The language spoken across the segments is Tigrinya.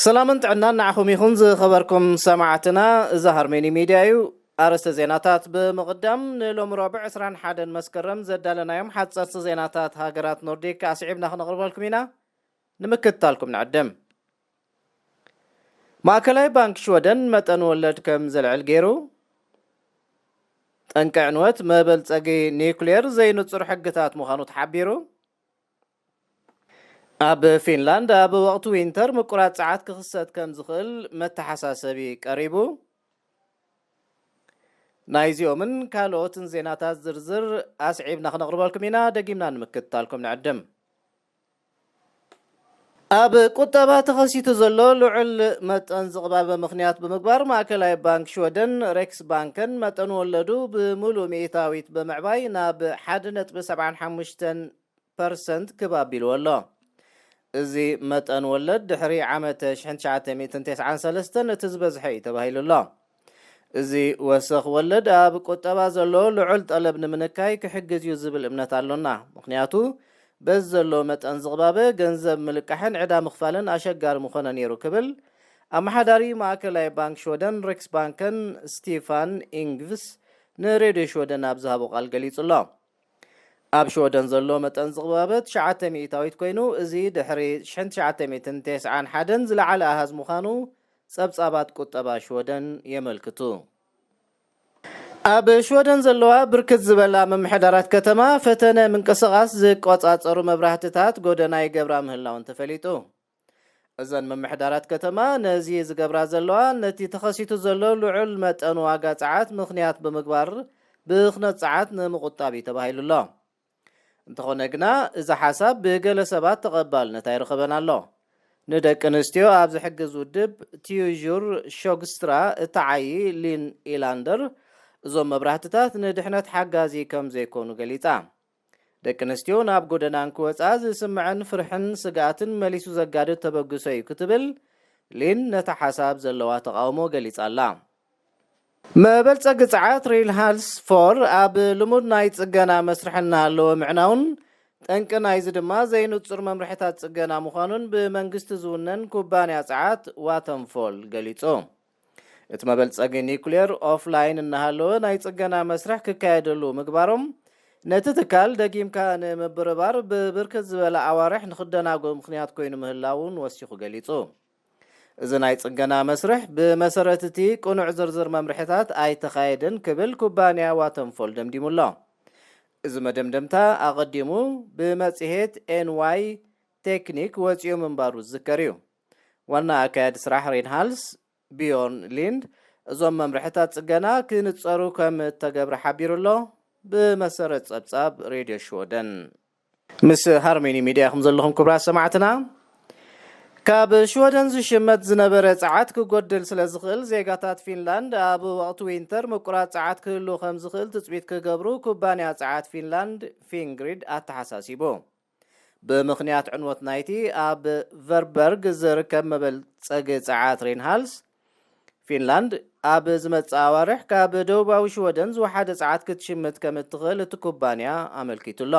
ሰላምን ጥዕናን ንዓኹም ይኹን ዝኸበርኩም ሰማዕትና። እዚ ሃርሜኒ ሚድያ እዩ። ኣርእስተ ዜናታት ብምቕዳም፣ ንሎሚ ረቡዕ ዕስራን ሓደን መስከረም ዘዳለናዮም ሓፀርቲ ዜናታት ሃገራት ኖርዲክ ኣስዒብና ክነቕርበልኩም ኢና። ንምክትታልኩም ንዕድም። ማእከላይ ባንክ ሽወደን መጠን ወለድ ከም ዘልዕል ገይሩ። ጠንቂ ዕንወት መበልጸጊ ኒውክሌር ዘይንጹር ሕግታት ምዃኑ ተሓቢሩ። ኣብ ፊንላንድ ኣብ ወቕቲ ዊንተር ምቁራጽ ጸዓት ክኽሰት ከም ዝኽእል መተሓሳሰቢ ቀሪቡ። ናይዚኦምን ካልኦትን ዜናታት ዝርዝር ኣስዒብና ክነቕርበልኩም ኢና። ደጊምና ንምክትታልኩም ንዕድም። ኣብ ቁጠባ ተኸሲቱ ዘሎ ልዑል መጠን ዝቕባበ ምኽንያት ብምግባር፣ ማእከላይ ባንክ ሽወደን ሬክስ ባንከን መጠን ወለዱ ብምሉእ ሚእታዊት ብምዕባይ ናብ ሓደ ነጥቢ ሰብዓን ሓሙሽተን ፐርሰንት ክብ ኣቢልዎ ኣሎ። እዚ መጠን ወለድ ድሕሪ ዓመተ ሽሕን ትሽዓተ ሚእትን ተስዓን ሰለስተን እቲ ዝበዝሐ እዩ ተባሂሉ ኣሎ። እዚ ወሰኽ ወለድ ኣብ ቁጠባ ዘሎ ልዑል ጠለብ ንምንካይ ክሕግዝ እዩ ዝብል እምነት ኣሎና። ምኽንያቱ በዚ ዘሎ መጠን ዝቕባበ ገንዘብ ምልቃሕን ዕዳ ምኽፋልን ኣሸጋሪ ምኾነ ነይሩ ክብል ኣመሓዳሪ ማእከላይ ባንክ ሽወደን ሪክስ ባንከን ስቲፋን ኢንግቭስ ንሬድዮ ሽወደን ኣብ ዝሃቦ ቃል ገሊጹ ኣሎ። ኣብ ሽወደን ዘሎ መጠን ዝቕባበ ትሽዓተ ሚእታዊት ኮይኑ፣ እዚ ድሕሪ ሽሕን ትሽዓተ ሚእትን ተስዓን ሓደን ዝለዓለ ኣሃዝ ምዃኑ ጸብጻባት ቁጠባ ሽወደን የመልክቱ። ኣብ ሽወደን ዘለዋ ብርክት ዝበላ ምምሕዳራት ከተማ ፈተነ ምንቅስቓስ ዝቆጻጸሩ መብራህትታት ጎደና ይገብራ ምህላውን ተፈሊጡ። እዘን ምምሕዳራት ከተማ ነዚ ዝገብራ ዘለዋ፣ ነቲ ተኸሲቱ ዘሎ ልዑል መጠን ዋጋ ጸዓት ምኽንያት ብምግባር፣ ብኽነት ጸዓት ንምቑጣብ እዩ ተባሂሉ ኣሎ። እንተኾነ ግና፣ እዚ ሓሳብ ብገለ ሰባት ተቐባልነት ኣይረኸበን ኣሎ። ንደቂ ኣንስትዮ ኣብ ዝሕግዝ ውድብ ቲዩዥር ሾግስትራ እተዓዪ ሊን ኢላንደር፣ እዞም መብራህትታት ንድሕነት ሓጋዚ ከም ዘይኮኑ ገሊጻ። ደቂ ኣንስትዮ ናብ ጎደና እንክወጻ ዝስምዐን ፍርሕን ስግኣትን መሊሱ ዘጋድድ ተበግሶ እዩ ክትብል ሊን ነቲ ሓሳብ ዘለዋ ተቓውሞ ገሊጻ ኣላ። መበልጸጊ ጸዓት ሪንሃልስ ፎር ኣብ ልሙድ ናይ ጽገና መስርሕ እናሃለወ ምዕናውን፣ ጠንቂ ናይዚ ድማ ዘይንጹር መምርሕታት ጽገና ምዃኑን ብመንግስቲ ዝውነን ኩባንያ ጸዓት ዋተንፎል ገሊጹ። እቲ መበልጸጊ ኒውክሌር ኦፍላይን እናሃለወ ናይ ጽገና መስርሕ ክካየደሉ ምግባሮም፣ ነቲ ትካል ደጊምካ ንምብርባር ብብርክት ዝበለ ኣዋርሕ ንኽደናጎ ምኽንያት ኮይኑ ምህላውን ወሲኹ ገሊጹ። እዚ ናይ ጽገና መስርሕ ብመሰረት እቲ ቅኑዕ ዝርዝር መምርሕታት ኣይተኻየደን ክብል ኩባንያ ዋተንፎል ደምዲሙ ኣሎ። እዚ መደምደምታ ኣቐዲሙ ብመጽሔት ኤንዋይ ቴክኒክ ወጺኡ ምንባሩ ዝዝከር እዩ። ዋና ኣካያዲ ስራሕ ሬንሃልስ ቢዮርን ሊንድ፣ እዞም መምርሕታት ጽገና ክንጸሩ ከም እተገብረ ሓቢሩ ኣሎ። ብመሰረት ጸብጻብ ሬድዮ ሽወደን። ምስ ሃርሜኒ ሚድያ ኢኹም ዘለኹም ክቡራት ሰማዕትና። ካብ ሽወደን ዝሽመት ዝነበረ ጸዓት ክጎድል ስለ ዝኽእል፣ ዜጋታት ፊንላንድ ኣብ ወቕቲ ዊንተር ምቁራጽ ጸዓት ክህሉ ከም ዝኽእል ትጽቢት ክገብሩ ኩባንያ ጸዓት ፊንላንድ ፊንግሪድ ኣተሓሳሲቡ። ብምኽንያት ዕንወት ናይቲ ኣብ ቨርበርግ ዝርከብ መበልጸጊ ጸዓት ሪንሃልስ፣ ፊንላንድ ኣብ ዝመጽእ ኣዋርሕ ካብ ደቡባዊ ሽወደን ዝወሓደ ጸዓት ክትሽምት ከም እትኽእል እቲ ኩባንያ ኣመልኪቱ ኣሎ።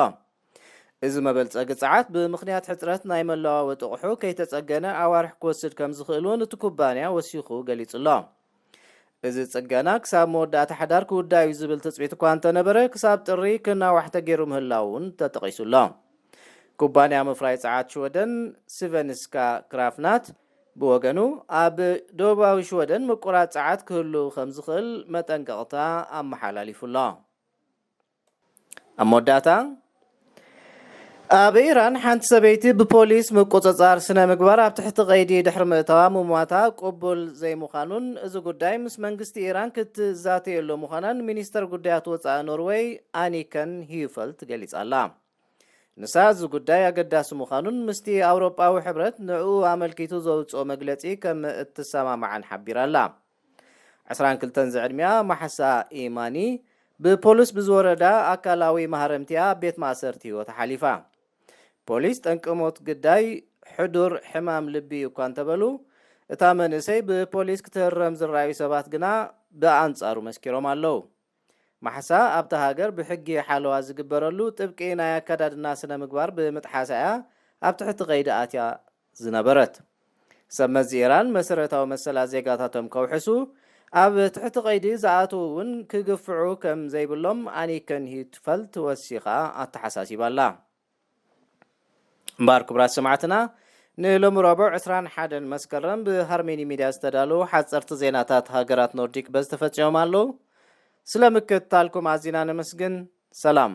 እዚ መበልጸጊ ጸዓት ብምኽንያት ሕጽረት ናይ መለዋወጢ ኣቑሑ ከይተጸገነ ኣዋርሕ ክወስድ ከም ዝኽእል እውን እቲ ኩባንያ ወሲኹ ገሊጹ ኣሎ። እዚ ጽገና ክሳብ መወዳእታ ሓዳር ክውዳእ እዩ ዝብል ትጽቢት እኳ እንተነበረ፣ ክሳብ ጥሪ ክናዋሕ ተገይሩ ምህላው እውን ተጠቒሱ ኣሎ። ኩባንያ ምፍራይ ጸዓት ሽወደን ስቨንስካ ክራፍናት ብወገኑ፣ ኣብ ደቡባዊ ሽወደን ምቁራጽ ጸዓት ክህሉ ከም ዝኽእል መጠንቀቕታ ኣመሓላሊፉ ኣሎ። ኣብ መወዳእታ፣ ኣብ ኢራን ሓንቲ ሰበይቲ ብፖሊስ ምቁጽጻር ስነ ምግባር ኣብ ትሕቲ ቀይዲ ድሕሪ ምእታዋ ምሟታ ቅቡል ዘይምዃኑን፣ እዚ ጉዳይ ምስ መንግስቲ ኢራን ክትዛተየሉ ምዃናን ሚኒስተር ጉዳያት ወጻኢ ኖርወይ ኣኒከን ሂዩፈልት ገሊጻ ኣላ። ንሳ እዚ ጉዳይ ኣገዳሲ ምዃኑን ምስቲ ኣውሮጳዊ ሕብረት ንዕኡ ኣመልኪቱ ዘውጽኦ መግለጺ ከም እትሰማማዓን ሓቢራ ኣላ። ዕስራን ክልተን ዝዕድሚኣ ማሕሳ ኢማኒ ብፖሊስ ብዝወረዳ ኣካላዊ ማህረምቲኣ ኣብ ቤት ማእሰርቲ ህይወታ ሓሊፋ። ፖሊስ ጠንቂ ሞት ግዳይ ሕዱር ሕማም ልቢ እዩ እኳ እንተበሉ፣ እታ መንእሰይ ብፖሊስ ክትህረም ዝረኣዩ ሰባት ግና ብኣንጻሩ መስኪሮም ኣለዉ። ማሕሳ ኣብታ ሃገር ብሕጊ ሓለዋ ዝግበረሉ ጥብቂ ናይ ኣከዳድና ስነ ምግባር ብምጥሓሳ እያ ኣብ ትሕቲ ቀይዲ ኣትያ ዝነበረት። ሰብ መዚ ኢራን መሰረታዊ መሰላት ዜጋታቶም ከውሕሱ፣ ኣብ ትሕቲ ቀይዲ ዝኣትዉ እውን ክግፍዑ ከም ዘይብሎም ኣኒከን ሂትፈልት ወሲኻ ኣተሓሳሲባ ኣላ። እምበኣር ክቡራት ሰማዕትና፣ ንሎሚ ረቡዕ ዕስራን ሓደን መስከረም ብሃርሜኒ ሚድያ ዝተዳለዉ ሓፀርቲ ዜናታት ሃገራት ኖርዲክ በዚ ተፈፂሞም ኣለዉ። ስለ ምክትታልኩም ኣዚና ነመስግን። ሰላም።